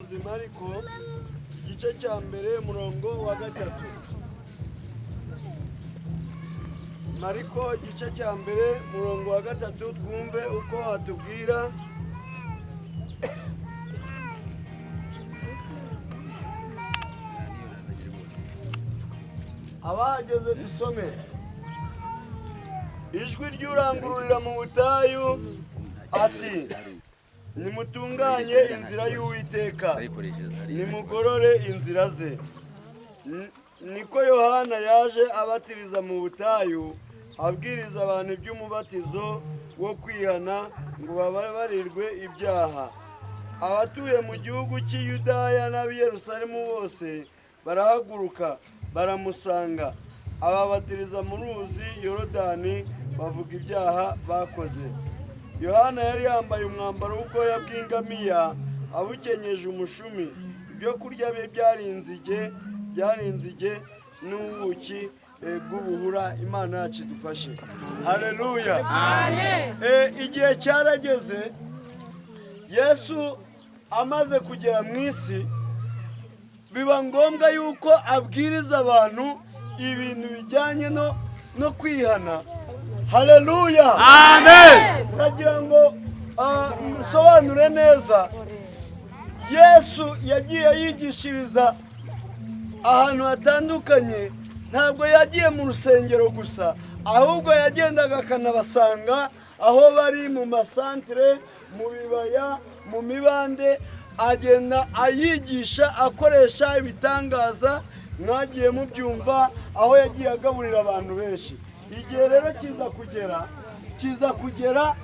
W'umuhanuzi Mariko, igice cya 1 umurongo wa 3. Mariko igice cya 1 umurongo wa 3, twumve uko atubwira. Abahageze dusome. Ijwi ry'urangururira mu butayu ati: nimutunganye inzira y'Uwiteka, nimugorore inzira ze. Niko Yohana yaje abatiriza mu butayu, abwiriza abantu iby'umubatizo wo kwihana ngo bababarirwe ibyaha. Abatuye mu gihugu cy'i Yudaya n'ab'i Yerusalemu bose barahaguruka baramusanga, ababatiriza mu ruzi Yorodani bavuga ibyaha bakoze. Yohana yari yambaye umwambaro w'ubwoya bw'ingamiya, abukenyeje umushumi. Ibyo kurya bye byari inzige n'ubuki bw'ubuhura. Imana yacu idufashe. Haleluya. Amen. Igihe cyarageze, Yesu amaze kugera mu isi, biba ngombwa yuko abwiriza abantu ibintu bijyanye no kwihana. Haleluya. Amen. Ndagira ngo musobanure neza. Yesu yagiye yigishiriza ahantu hatandukanye, ntabwo yagiye mu rusengero gusa, ahubwo yagendaga akanabasanga aho bari mu masantere, mu bibaya, mu mibande, agenda ayigisha akoresha ibitangaza mwagiye mubyumva, aho yagiye agaburira abantu benshi. Igihe rero kiza kugera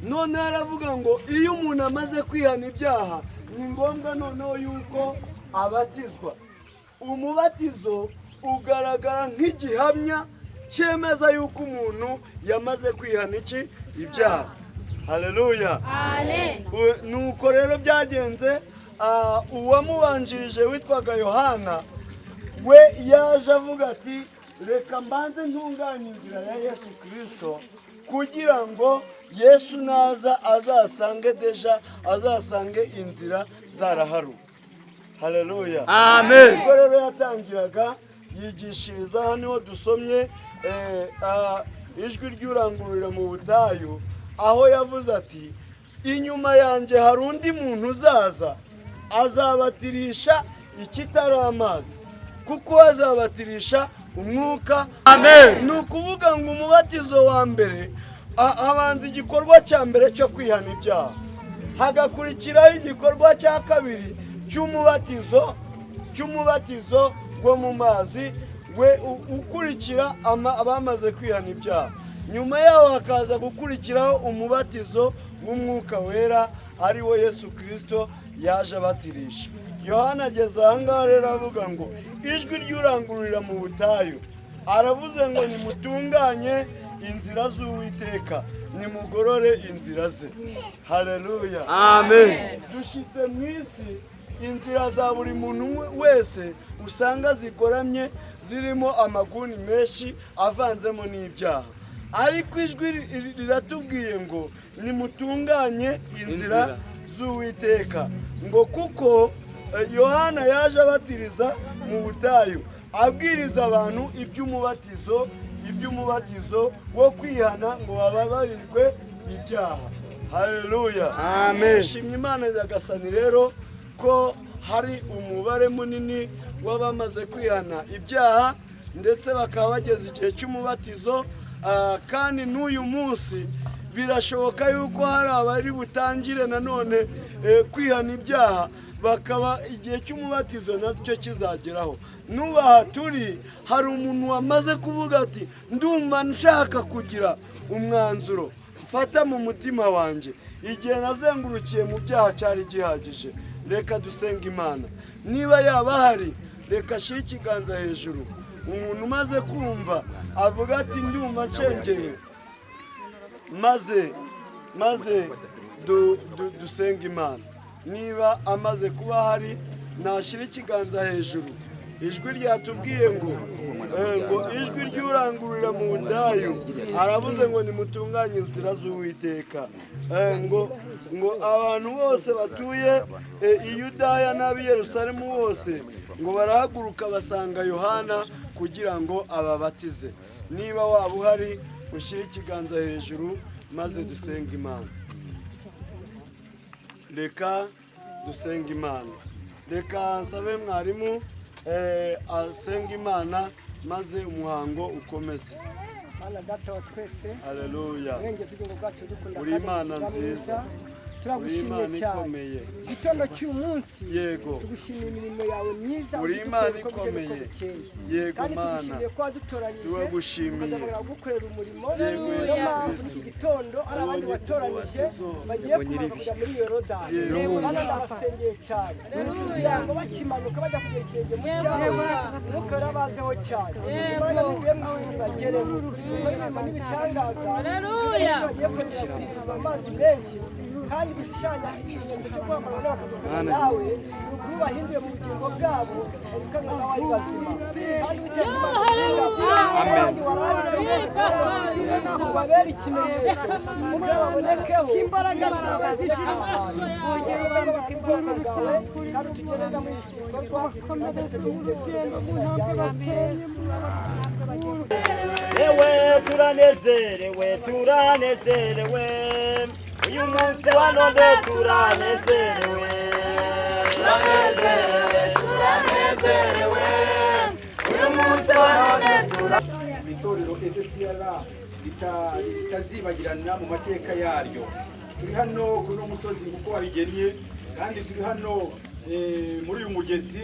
none aravuga ngo iyo umuntu amaze kwihana ibyaha ni ngombwa noneho yuko abatizwa. Umubatizo ugaragara nk'igihamya cyemeza yuko umuntu yamaze kwihana iki ibyaha. Haleluya. Amen. Nuko rero byagenze, uwamubanjirije witwaga Yohana we yaje avuga ati reka mbanze ntunganye inzira ya Yesu Kristo, kugira ngo Yesu naza azasange deja, azasange inzira zaraharuwe. Haleluya. Amen. Ubwo rero yatangiraga yigishiriza hano dusomye ijwi ry'urangururira mu butayu, aho yavuze ati inyuma yanjye hari undi muntu uzaza azabatirisha ikitari amazi, kuko azabatirisha umwuka. Amen. Ni ukuvuga ngo umubatizo wa mbere abanza igikorwa cya mbere cyo kwihana ibyaha, hagakurikiraho igikorwa cya kabiri cy'umubatizo wo mu mazi, we ukurikira abamaze kwihana ibyaha. Nyuma yaho hakaza gukurikiraho umubatizo w'umwuka wera, ari wo Yesu Kristo yaje abatirisha. Yohana ageze aha ngaha rero avuga ngo ijwi ry'urangururira mu butayu, aravuze ngo nimutunganye inzira z'Uwiteka, nimugorore inzira ze. Haleluya. Amen. Dushyitse mu isi, inzira za buri muntu wese usanga zigoramye, zirimo amaguni menshi avanzemo n'ibyaha. Ariko ijwi riratubwiye ngo nimutunganye inzira z'Uwiteka, ngo kuko Yohana yaje abatiriza mu butayu, abwiriza abantu iby'umubatizo wo kwihana ngo bababarirwe ibyaha. Haleluya. Amen. Shimye Imana Nyagasani rero ko hari umubare munini w'abamaze kwihana ibyaha, ndetse bakaba bageze igihe cy'umubatizo. Kandi n'uyu munsi birashoboka yuko hari abari butangire nanone kwihana ibyaha, bakaba igihe cy'umubatizo nacyo kizageraho. Nubaha turi, hari umuntu wamaze kuvuga ati ndumva nshaka kugira umwanzuro mfata mu mutima wanjye, igihe nazengurukiye mu byaha cyari gihagije. Reka dusenga Imana. Niba yaba ahari, reka ashyire ikiganza hejuru. Umuntu umaze kumva avuga ati ndumva nshengewe, maze dusenga Imana. Niba amaze kuba ahari, nashyira ikiganza hejuru. Ijwi ryatubwiye ngo ijwi ry'urangururira mu butayu, aravuze ngo nimutunganye inzira z'Uwiteka. Ngo abantu bose batuye i Yudaya n'ab'i Yerusalemu bose ngo barahaguruka basanga Yohana kugira ngo ababatize. Niba waba uhari, ushyire ikiganza hejuru maze dusenge Imana. Reka dusenge Imana. Reka nsabe mwarimu asenge Imana maze umuhango ukomeze. Mana Data wa twese, Haleluya. Murengezi ubugingo bwacu, dukunda Uri kandi Imana uri nziza. mwiza. Uri Turagushimiye Imana cyane. ikomeye. Igitondo cy'uyu munsi, tugushimiye imirimo yawe myiza Uri udukorera Imana uko bwije n'uko ikomeye. bukeye. Yego Kandi Mana. tugushimiye ko wadutoranyije, Turagushimiye. ukazabona gukorera umurimo. Yego Niyo Yesu mpamvu Kristo. iki gitondo hari abandi Ubonye watoranyije umubatizo. bagiye kumanuka kujya muri Yorodani. Bana, ndabasengeye cyane kugira ngo bakimanuka bajya kugera ikirenge mu cyawe, Umwuka wera cyane, imbaraga zivuye mu ijuru zibagereho, ukora imirimo n'ibitangaza. Haleluya. Bagiye kongera kwinjizwa amazi menshi kandi bishushanya ikimenyetso cyo guhamagara n'abakazukana nawe. Ni ukuri bahindure mu bugingo bwabo, bavukanwe nawe ari bazima. Kandi Uwiteka Imana, abandi waranditse bose ubabere ikimenyetso kugira babonekeho imbaraga zawe zishira imbaraga zawe, kandi utugereza muri iki gikorwa kandi tugereze mu izina rya Yesu. Ewe turanezerewe, turanezerewe, uyu munsi wa none turanezerewe. Turanezerewe, turanezerewe, uyu munsi wa none. Itorero SSR ritazibagirana mu mateka yaryo. Turi hano kuri uno musozi kuko wabigennye, kandi turi hano muri uyu mugezi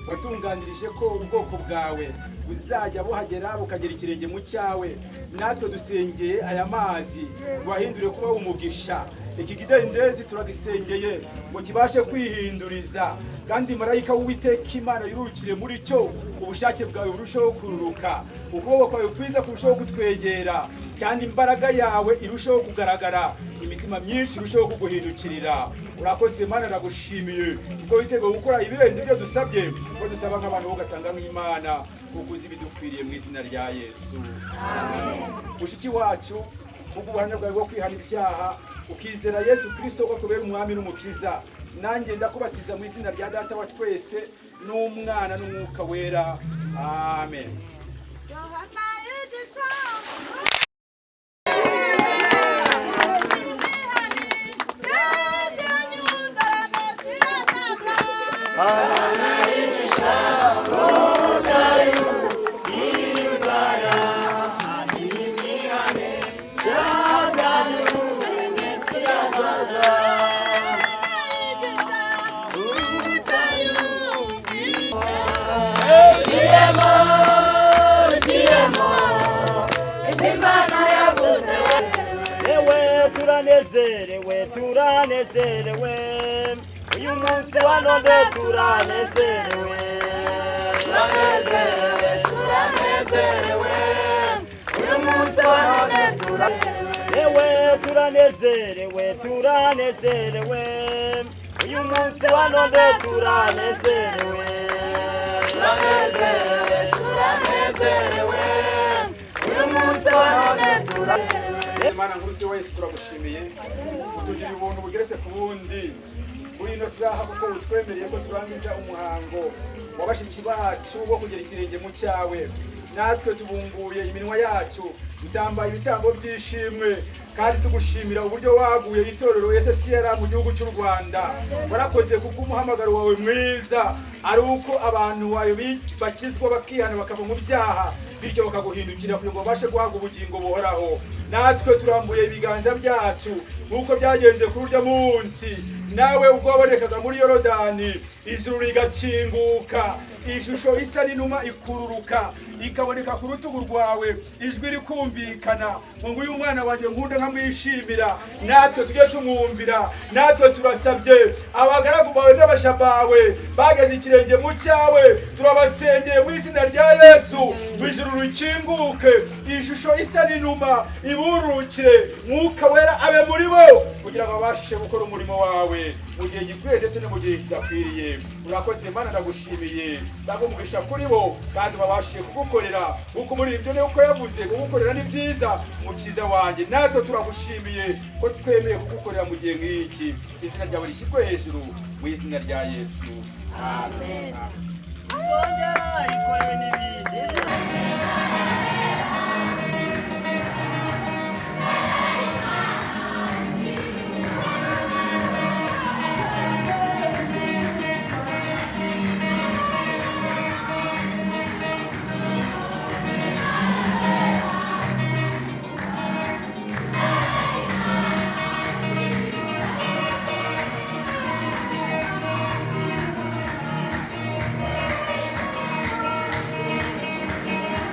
watunganirije ko ubwoko bwawe buzajya buhagera bukagera ikirenge mu cyawe. Natwe dusengeye aya mazi ngo ahindure kuba umugisha. Iki kidendezi turagisengeye ngo kibashe kwihinduriza, kandi marayika w'Uwiteka Imana yurukire muri cyo, ubushake bwawe burusheho kururuka, ukuboko kwawe kwiza kurushaho kutwegera, kandi imbaraga yawe irusheho kugaragara, imitima myinshi irusheho kuguhindukirira. Urakoze Mana, ndagushimiye kuko witeguye gukora ibirenze ibyo dusabye, ko dusaba nk'abantu, ugatanga nk'Imana, kuko uzi ibidukwiriye. Mu izina rya Yesu. Mushiki wacu, kubw'ubuhamya bwawe bwo kwihana ibyaha ukizera Yesu Kirisito ko akubera umwami n'umukiza, nanjye ndakubatiza mu izina rya Data wa twese n'Umwana n'Umwuka Wera. Amen. Yohana yigisha. Imana yavuze. Ewe turanezerewe, turanezerewe, uyu munsi wa none turanezerewe. Turanezerewe, turanezerewe, uyu munsi wa none. Ewe turanezerewe, turanezerewe, uyu munsi wa none turanezerewe. Turanezerewe, turanezerewe, uyu munsi wa none. Imana nkuru se wese, turagushimiye utugirira ubuntu bugeretse ku bundi muri ino saha, kuko utwemereye ko turangiza umuhango wa bashiki bacu wo kugera ikirenge mu cyawe. Natwe tubumbuye iminwa yacu, dutambaye ibitambo by'ishimwe kandi tugushimira uburyo waguye itorero SSR mu gihugu cy'u Rwanda. Warakoze kuko umuhamagaro wawe mwiza ari uko abantu wawe bakizwa, bakihana, bakava mu byaha, bityo bakaguhindukira kugira ngo babashe guhabwa ubugingo buhoraho. Natwe turambuye ibiganza byacu nk'uko byagenze kuri urya munsi nawe ubwo wabonekaga muri Yorodani, ijuru rigakinguka, ishusho isa n'inuma ikururuka ikaboneka ku rutugu rwawe, ijwi rikumvikana ngo: "Nguyu umwana wanjye nkunda nkamwishimira." Natwe tujye tumwumvira. Natwe turasabye abagaragu bawe n'abasabye. Abaja bawe bageze ikirenge mu cyawe, turabasengeye mu izina rya Yesu ngo ijuru rikinguke, ishusho isa n'inuma iburukire, Mwuka Wera abe muri bo kugira ngo babashe gukora umurimo wawe mu gihe gikwiye ndetse no mu gihe kidakwiriye. Urakoze Mana, ndagushimiye, ndagumugisha kuri bo kandi babashe kugukorera kuko umuririmbyi niwe uko yavuze, kugukorera ni byiza. Mukiza wanjye, natwe turagushimiye ko twemeye kugukorera mu gihe nk'iki. Izina ryawe rishyirwe hejuru mu izina rya Yesu, amen. Izongera ikore n'ibindi. Hallelujah.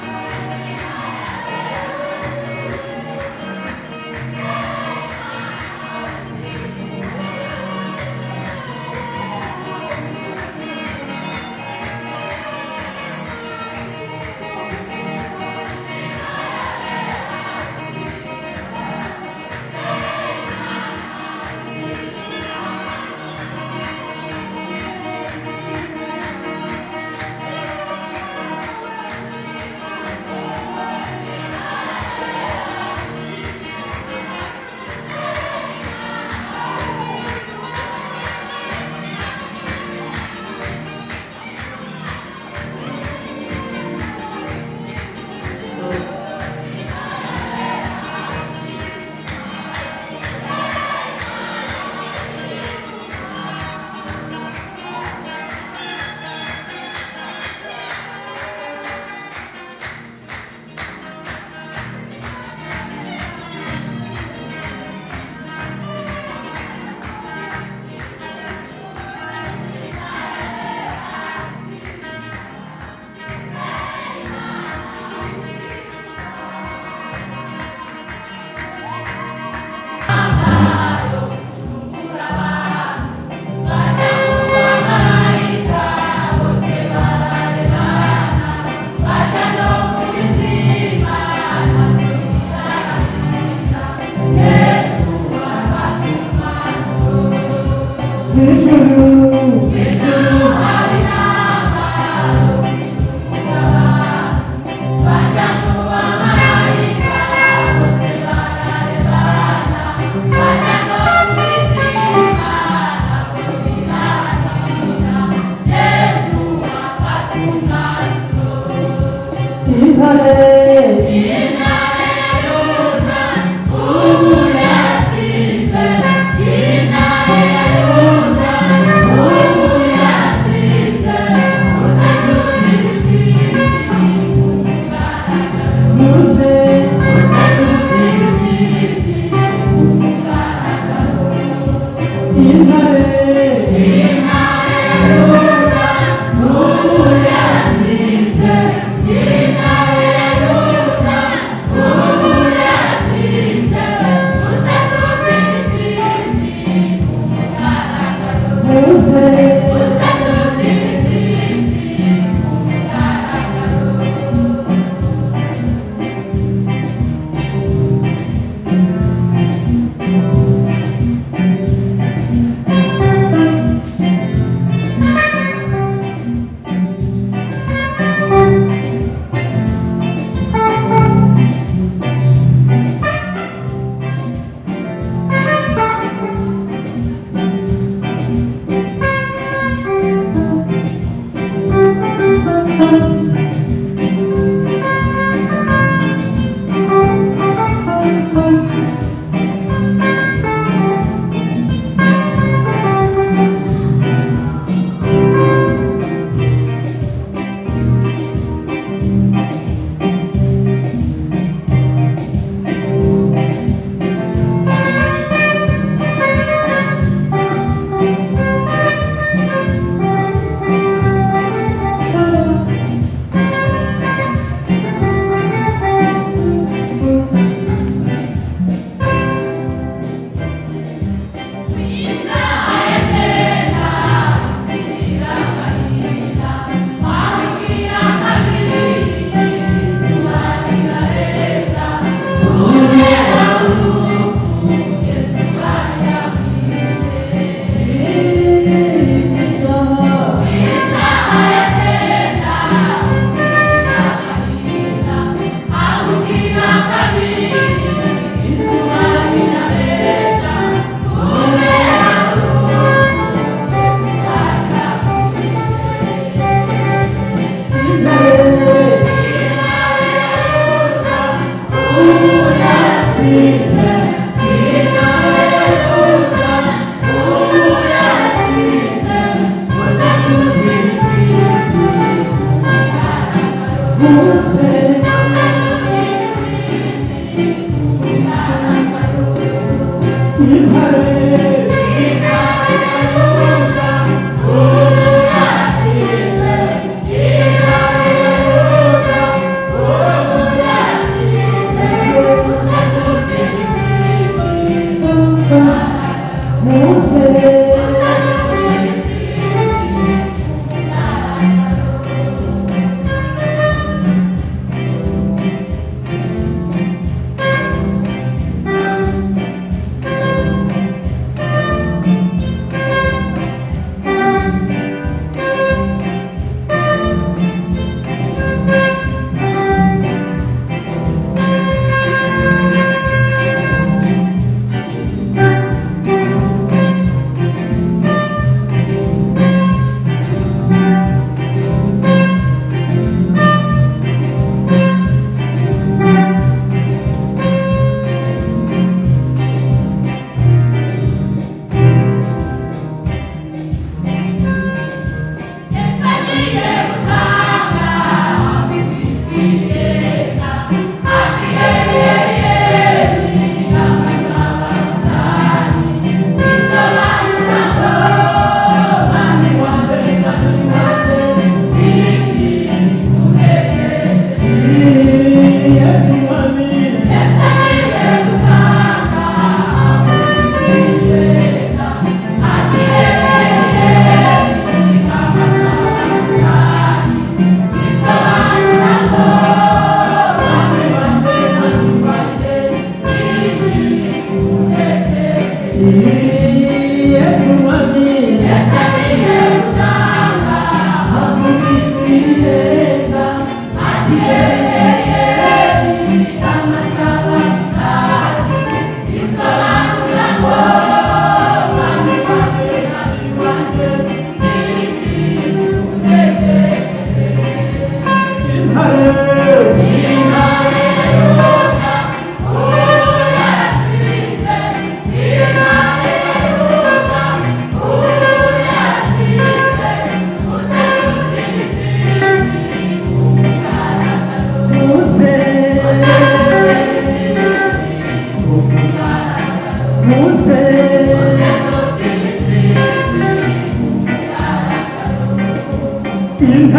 Thank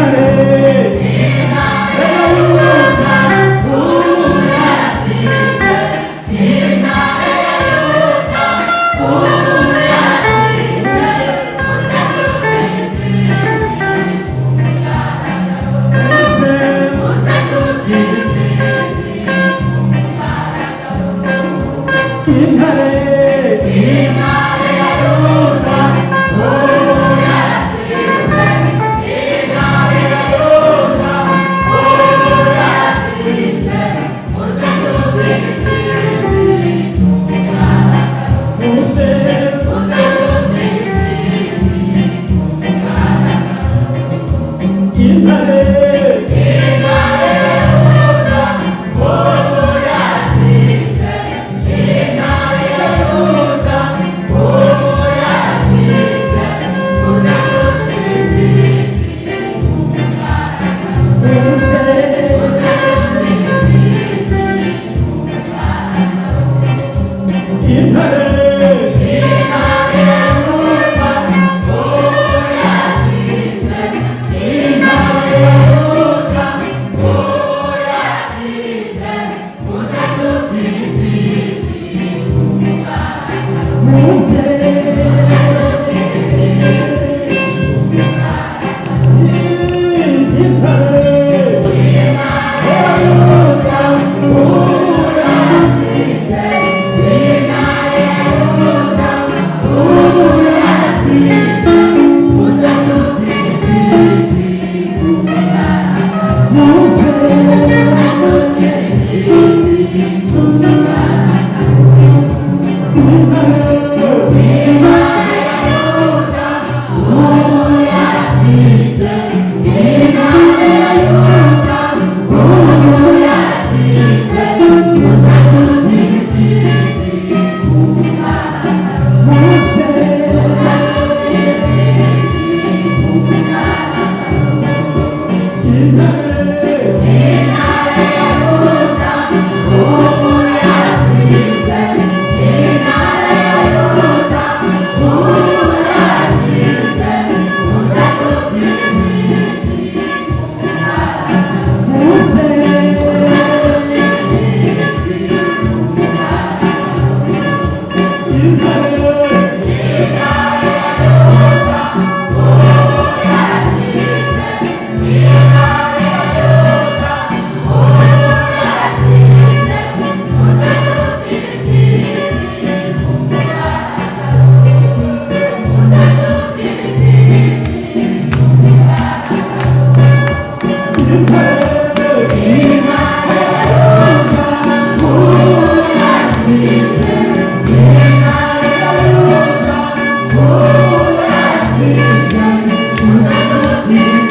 you.